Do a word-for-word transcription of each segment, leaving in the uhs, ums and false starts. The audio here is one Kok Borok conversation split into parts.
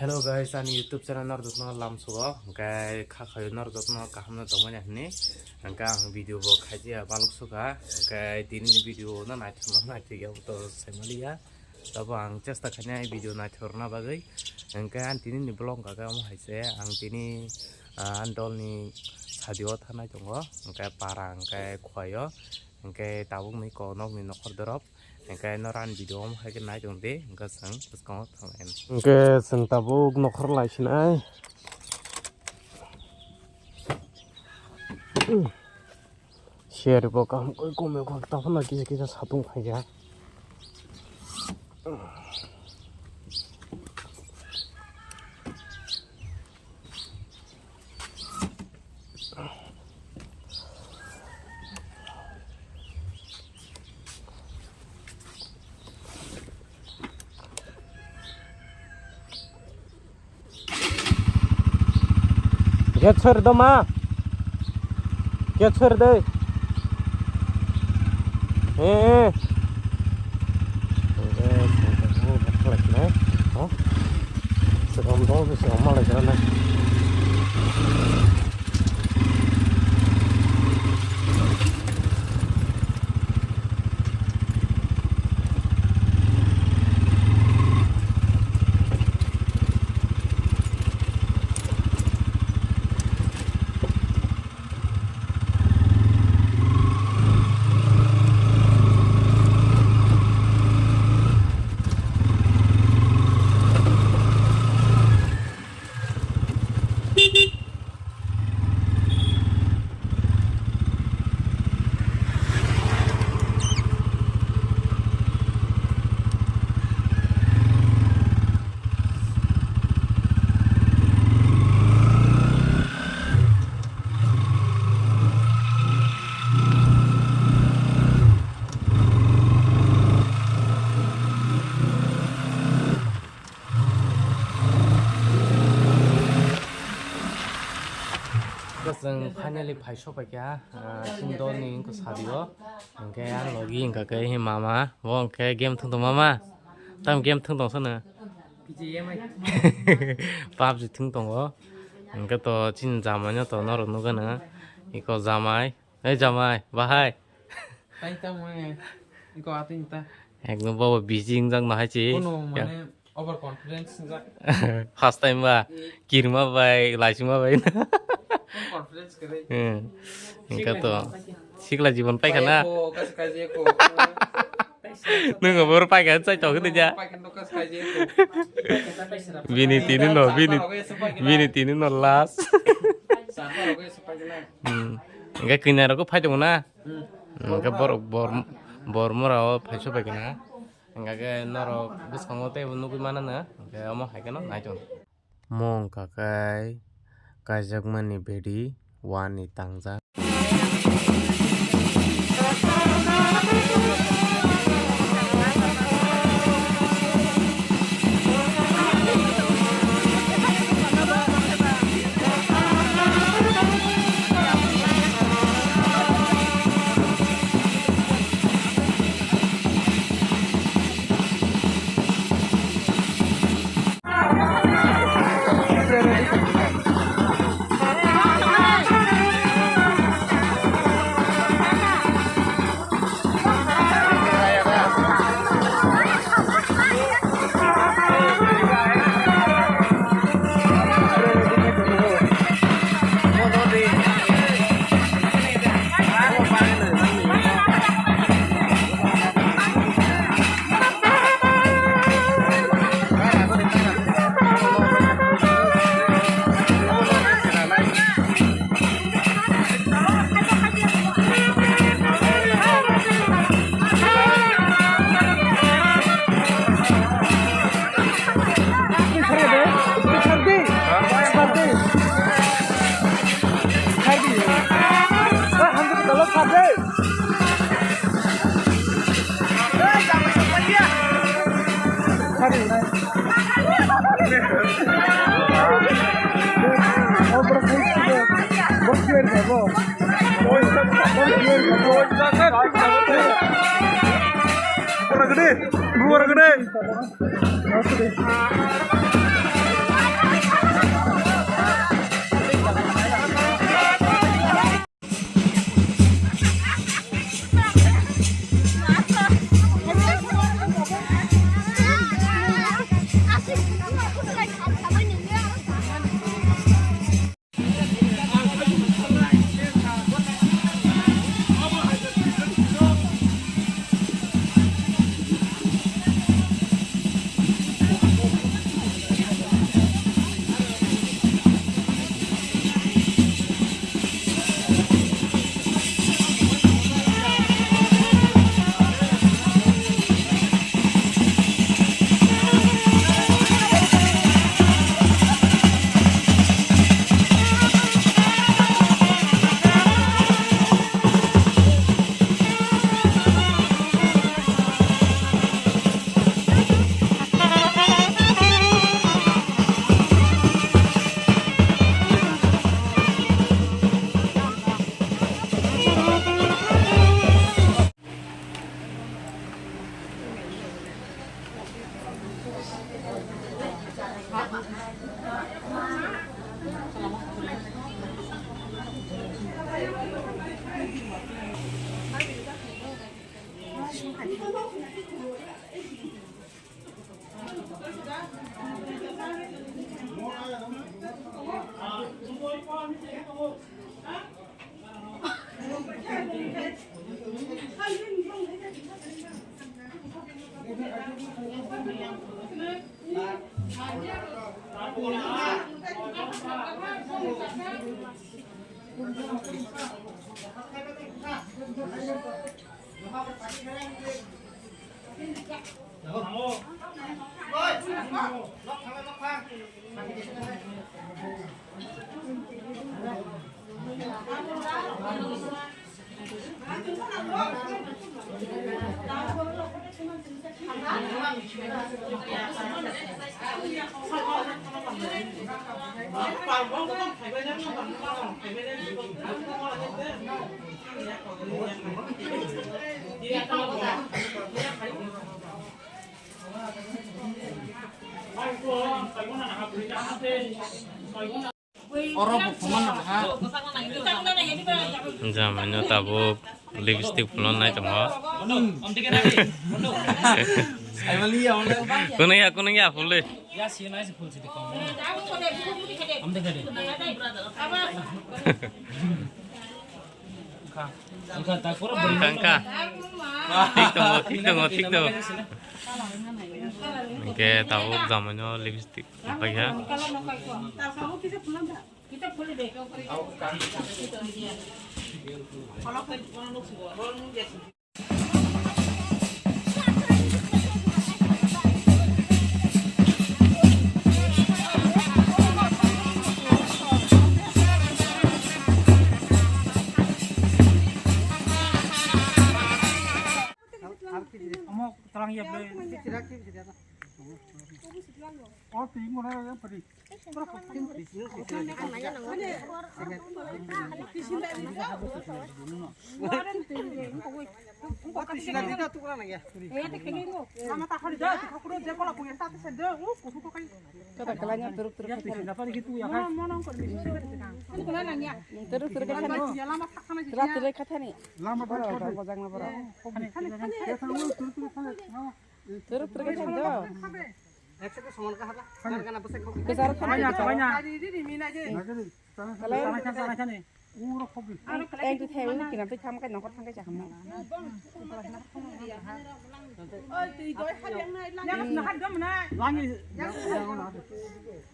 Hello guys, ani YouTube channel norok jotono lamsugo, hwnkhe kha khayo norok jotono kaham no tongmani hwnwi, hwnkhe ang video bo khaijaya balok sukha, hwnkhe tini ni video no naithok no naithok ya to saimaliya, tabo ang chesta khainai video naithok rwna bagwi, hwnkhe ang tini ni vlog hwnkhe omo hai se ang tini, ah, ani dol ni sadi o thanai tongo, hwnkhe para hwnkhe khwlai o, hwnkhe tabuk ni kok nok ni nokhor dorop. Hwnkhe norok ani video omo hai khe nai tong di, hwnkhe chwng bwskango thang lainai. Hwnkhe chwng tabuk nokhor lai sinai. Siyari bo kaham koi kome kok taphano kisa kisa satung phaikha. Get sir do ma. Get sir de. Eh, eh. Sekarang dong, sekarang malah jalan. Chwng finally phai sopaikha, ah, chini dolni wngkha sadio. Hwnkhe ang logi wngkha khe mama, bo hwnkhe game thwng tong mama. Tam game thwng tong sono? PUBG thwng tongo. Hwnkhe to chini jamaino to norok nukgano. Iko jamai, ei jamai, bahai. Tei tamo, eh, iko atwng ta. Ekdom bobo busy wngjak no hai se. Kono mane over confidence wngjak. First time ba, kirma bai, laisima bai. Kono confidence kwrwi. Hmm. Hwnkhe to, sikla jibon paikha na. Pai ko, kas kai je ko. Nwng bo paikha, chai tok de ja. Paikha no kas kai je ko. Bini tini no, bini, bini tini no last. Sapa rogo se paikha na. Hmm. Hwnkhe kwnarok phai tongo na. Hmm. Hwnkhe borok bor-, bormora o phai sopaikha na. Hwnkhe norok bwskango teibo nugwi manano. Hwnkhe omo hai kheno naitung. Mo wngkha khe kaijakmani bedi wani tangjak. Oro bo phone na ha. Jamai no tabuk lipstick phone nai tamo. Kunung ya, kunung ya phone le. Wngkha, wngkha. Thik tongo, thik tongo, thik tongo. Hwnkhe tabuk jamai no lipstick paikha. Omo tlang ya ble. O twi mo na ya pari. Kada kalanya turuk turuk khathani. Turuk turuk khathani. Lama borok, borok, bojak na borok. Turuk turuk khathani do. Kwcharo khathani. Kalai na. Eng tu thai ui kinam twi tham kai nokor thang kai chakam na.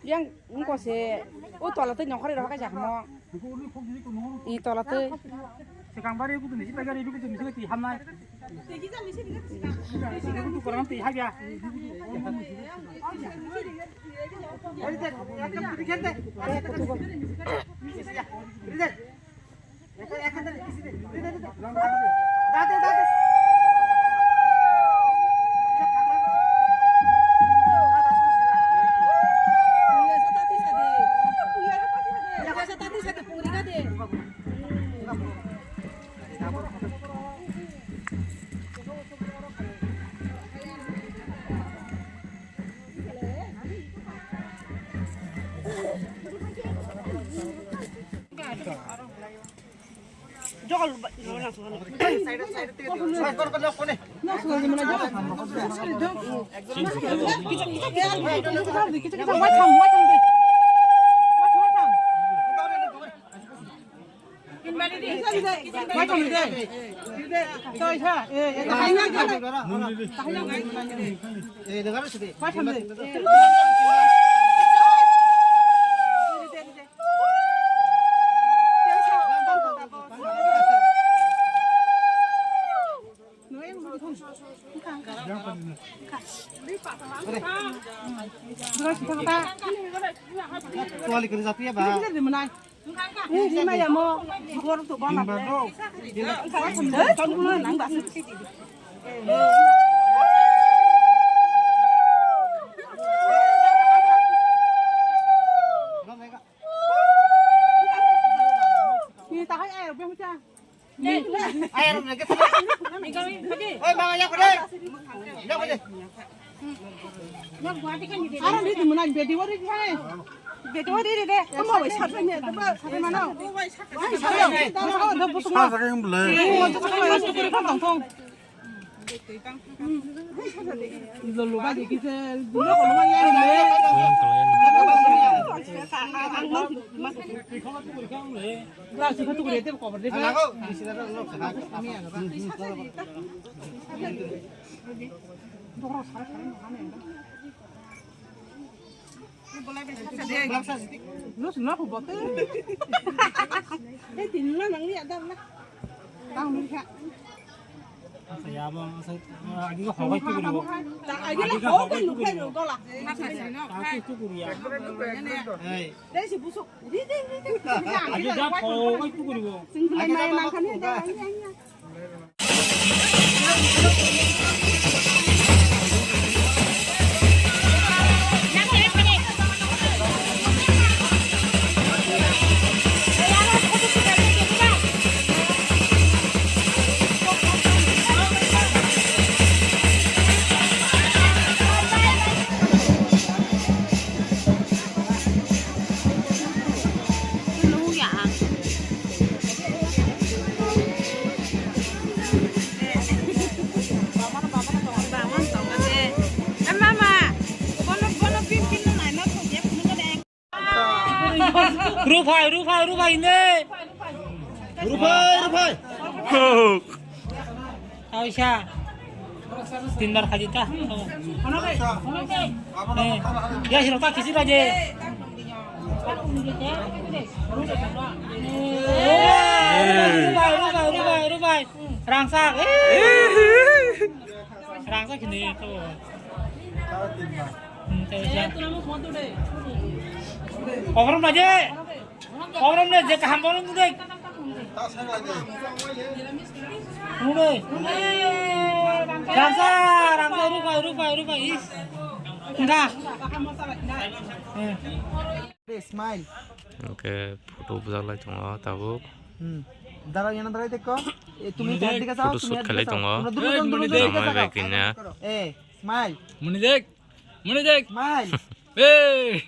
Yang ungko se o tola twi nokor ro kai chakam. I tola twi. Sekang bari kutu ni sipai gari kutu ni sipai ti hamnai. Kutu koran ti habya. Aro ni tu muna bedi wari hai. Bedi wari de. Kamu wai sar ne, kamu sar mana? Wai sar ne. Sar ne. Sar ne. Tang nung kha. Asa ya, abang, asa, ah, agi ko hogai tu guribo. Agi ko hogai tu guribo. Agi ko hogai tu guribo. Agi ko hogai tu guribo. Rufai, Rufai, Rufai, ne. Rufai, Rufai. Kok. Aisa. Tinbar khaji ta. Eh, ya, sirok ta khisi raje. Rufai, Rufai, Rufai, Rufai. Rangsak. Eh. Rangsak khini to. Hmm, to ya. Obrom na je. Obrom ne je kaham borom ne. Nune. Rangsa, rangsa, rupai, rupai, rupai, is. Enggak. Eh. Smile. Oke, photo bujak lai tongo tabuk. Hmm. Darai, yana darai dekho. Eh, tumi har dikhe jao, photo shoot khalai tongo. Jamai bai kanya. Eh, smile. Muni dek. Muni dek. Smile. Hey.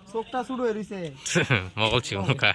Sokta sudu erise. Mogol chimukha.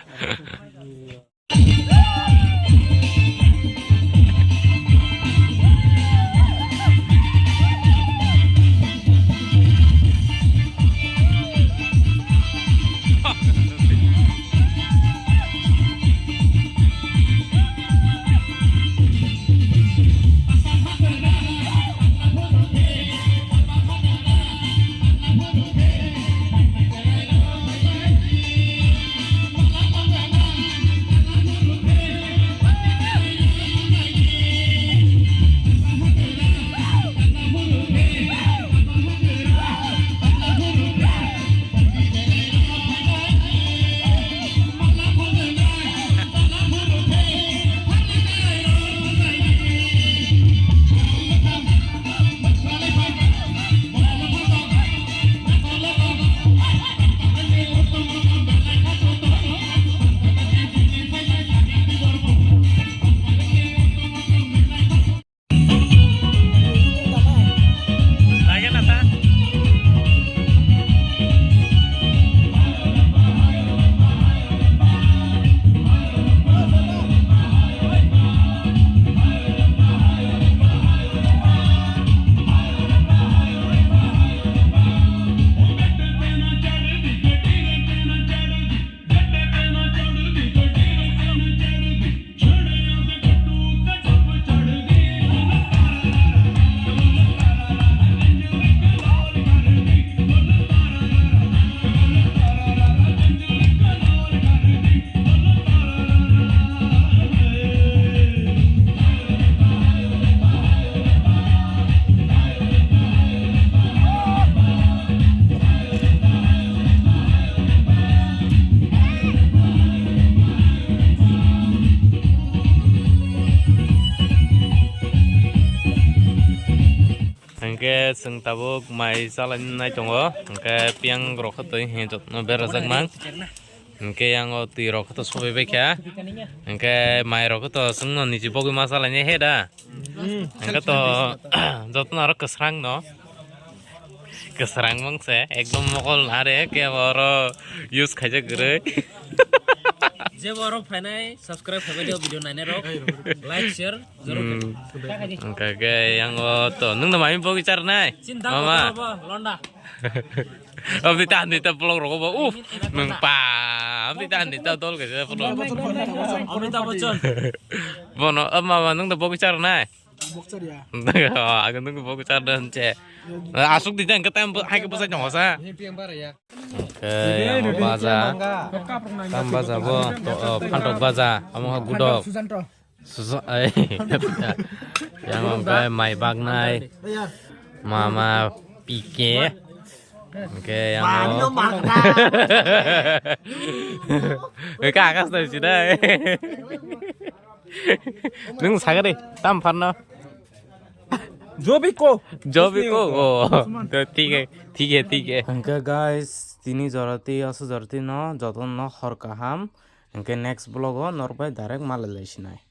Hwnkhe chwng tabuk mai chalainai tongo, hwnkhe piyang rok khe twi hinwi jotono berajak mang. Hwnkhe yang o twi rok khe to sobai bai kha, hwnkhe mai rok khe to chwngno niji bogwi ma chalainai he da. Hwnkhe to jotono aro kwsrang no. Kwsrang mangse ekdom mokol nare ke oro use khaijak kwrwi. Je borok phainai subscribe khabai dio video nainai rok, like share jorok. Hmm. Hwnkhe ke yang o to nwng no mai bogwi charnai. Chin da mama. Londa. Abdi ta andi ta vlog rogo bo. Uf. Nwng pa. Abdi ta andi ta dol ke vlog. Amitabh Bachchan. Bono mama nwng da bogwi charnai. Bokchar ya. Ang nung bok char dan che. Asuk di jang ketem hai ke bosai nong sa. Ini piang bara ya. Oke, yang baja. Tam baja bo, to, oh, phantok baja. Amo ha gudok. Susan to. Susan, eh. Yang oke mai bagnai. Mama pike. Oke, yang mau. Oke, akas dari sini. Nung sagari, tam pharno. Jobiko. Jobiko. Oh. To thik hai, thik hai, thik hai. Hwnkhe guys, tini jorati, asu jorati no, jotono hor kaham. Hwnkhe next vlog o norok bai direct malai lai sinai.